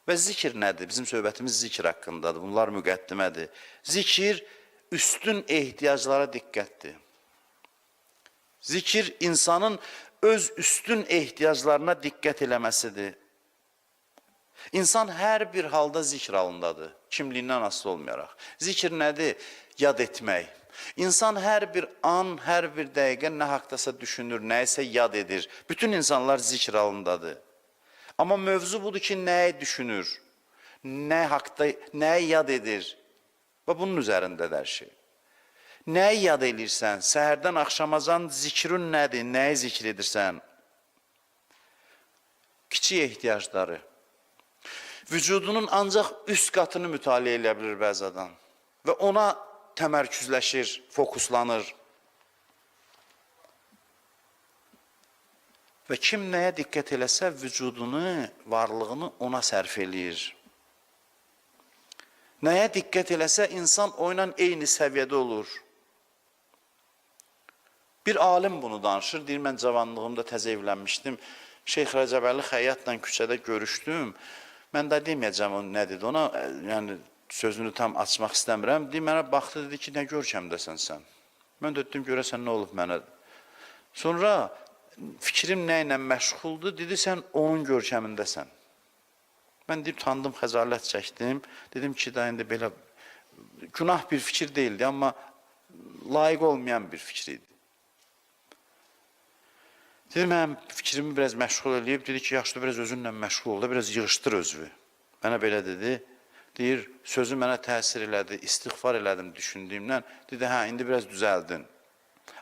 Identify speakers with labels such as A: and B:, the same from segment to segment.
A: Və zikir nədir? Bizim söhbətimiz zikir haqqındadır. Bunlar müqəddimədir. Zikir üstün ehtiyaclara diqqətdir. Zikir insanın öz üstün ehtiyaclarına diqqət eləməsidir. İnsan hər bir halda zikr halındadır, kimliyindən asılı olmayaraq. Zikir nədir? Yad etmək. İnsan hər bir an, hər bir dəqiqə nə haqdasa düşünür, nəyisə yad edir. Bütün insanlar zikr halındadır. Amma mövzu budur ki, nəyi düşünür, nə haqda, nəyi yad edir və bunun üzərindədir hər şey. Nəyi yad eləyirsən? Səhərdən axşamacan zikrin nədir? Nəyi zikr edirsən? Kiçik ehtiyacları. Vücudunun ancaq üst qatını mütaliə eləyə bilir bəzi adam və ona təmərküzləşir, fokuslanır. Və kim nəyə diqqət eləsə, vücudunu, varlığını ona sərf eləyir. Nəyə diqqət eləsə, insan o ilə eyni səviyyədə olur. Bir alim bunu danışır, deyir, mən cavanlığımda təzə evlənmişdim. Şeyx Rəcəbəli Xəyyatla küçədə görüşdüm. Mən də deməyəcəm o nə dedi ona, yəni sözünü tam açmaq istəmirəm. Deyir, mənə baxdı, dedi ki, nə görkəmdəsən sən? Mən də dedim, görəsən nə olub mənə? Sonra fikrim nə ilə məşğuldur, dedi, sən onun görkəmindəsən. Mən deyib, tanıdım, xəcalət çəkdim. Dedim ki, da indi belə günah bir fikir deyildi, amma layiq olmayan bir fikir idi. Dedi, mənim fikrimi biraz məşğul eləyib, dedi ki, yaxşı, biraz özünlə məşğul ol da, biraz yığışdır özünü. Mənə belə dedi. Deyir, sözü mənə təsir elədi, istiğfar elədim düşündüyümdən. Dedi, hə, indi biraz düzəldin.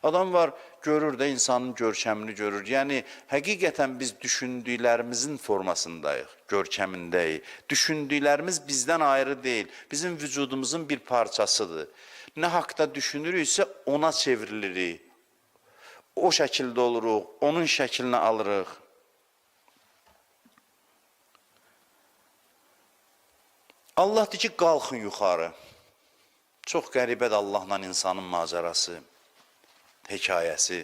A: Adam var, görür də insanın görkəmini görür. Yəni, həqiqətən biz düşündüklərimizin formasındayıq, görkəmindəyik. Düşündüklərimiz bizdən ayrı deyil, bizim vücudumuzun bir parçasıdır. Nə haqda düşünürüksə ona çevrilirik. O şəkildə oluruq, onun şəklini alırıq. Allah deyir ki, qalxın yuxarı. Çox qəribədir Allahla insanın macərası, hekayəsi.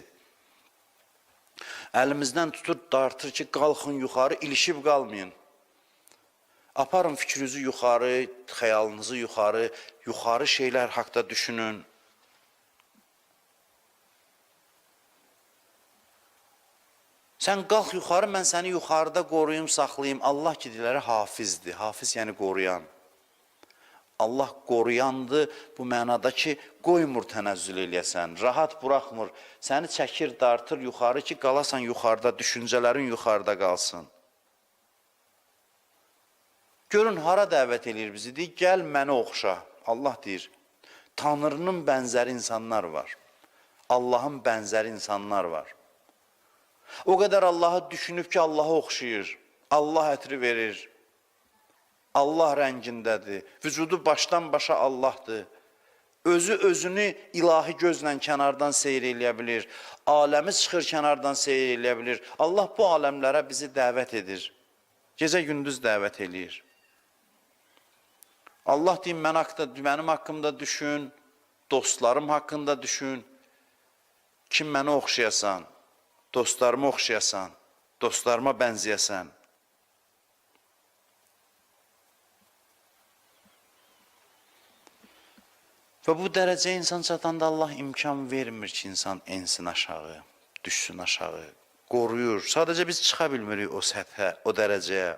A: Əlimizdən tutur, dartır ki, qalxın yuxarı, ilişib qalmayın. Aparın fikrinizi yuxarı, xəyalınızı yuxarı, yuxarı şeylər haqda düşünün. Sən qalx yuxarı, mən səni yuxarıda qoruyum, saxlayım. Allah ki, diləri hafizdir. Hafiz yəni qoruyan. Allah qoruyandır bu mənada ki, qoymur tənəzzül eləyəsən, rahat buraxmır. Səni çəkir, dartır yuxarı ki, qalasan yuxarıda, düşüncələrin yuxarıda qalsın. Görün, hara dəvət eləyir bizi? Deyir, gəl mənə oxşa. Allah deyir, Tanrının bənzəri insanlar var. Allahın bənzəri insanlar var. O qədər Allahı düşünüb ki, Allaha oxşayır. Allah ətri verir. Allah rəngindədir. Vücudu başdan başa Allahdır. Özü özünü ilahi gözlə kənardan seyr eləyə bilir. Aləmi çıxır kənardan seyr eləyə bilir. Allah bu aləmlərə bizi dəvət edir. Gecə gündüz dəvət eləyir. Allah deyir, mənim haqqımda düşün, dostlarım haqqında düşün. Kim mənə oxşayasan, dostlarıma oxşayasan, dostlarıma bənzəyəsən. Və bu dərəcəyə insan çatanda Allah imkan vermir ki, insan ensin aşağı, düşsün aşağı, qoruyur. Sadəcə biz çıxa bilmirik o səthə, o dərəcəyə.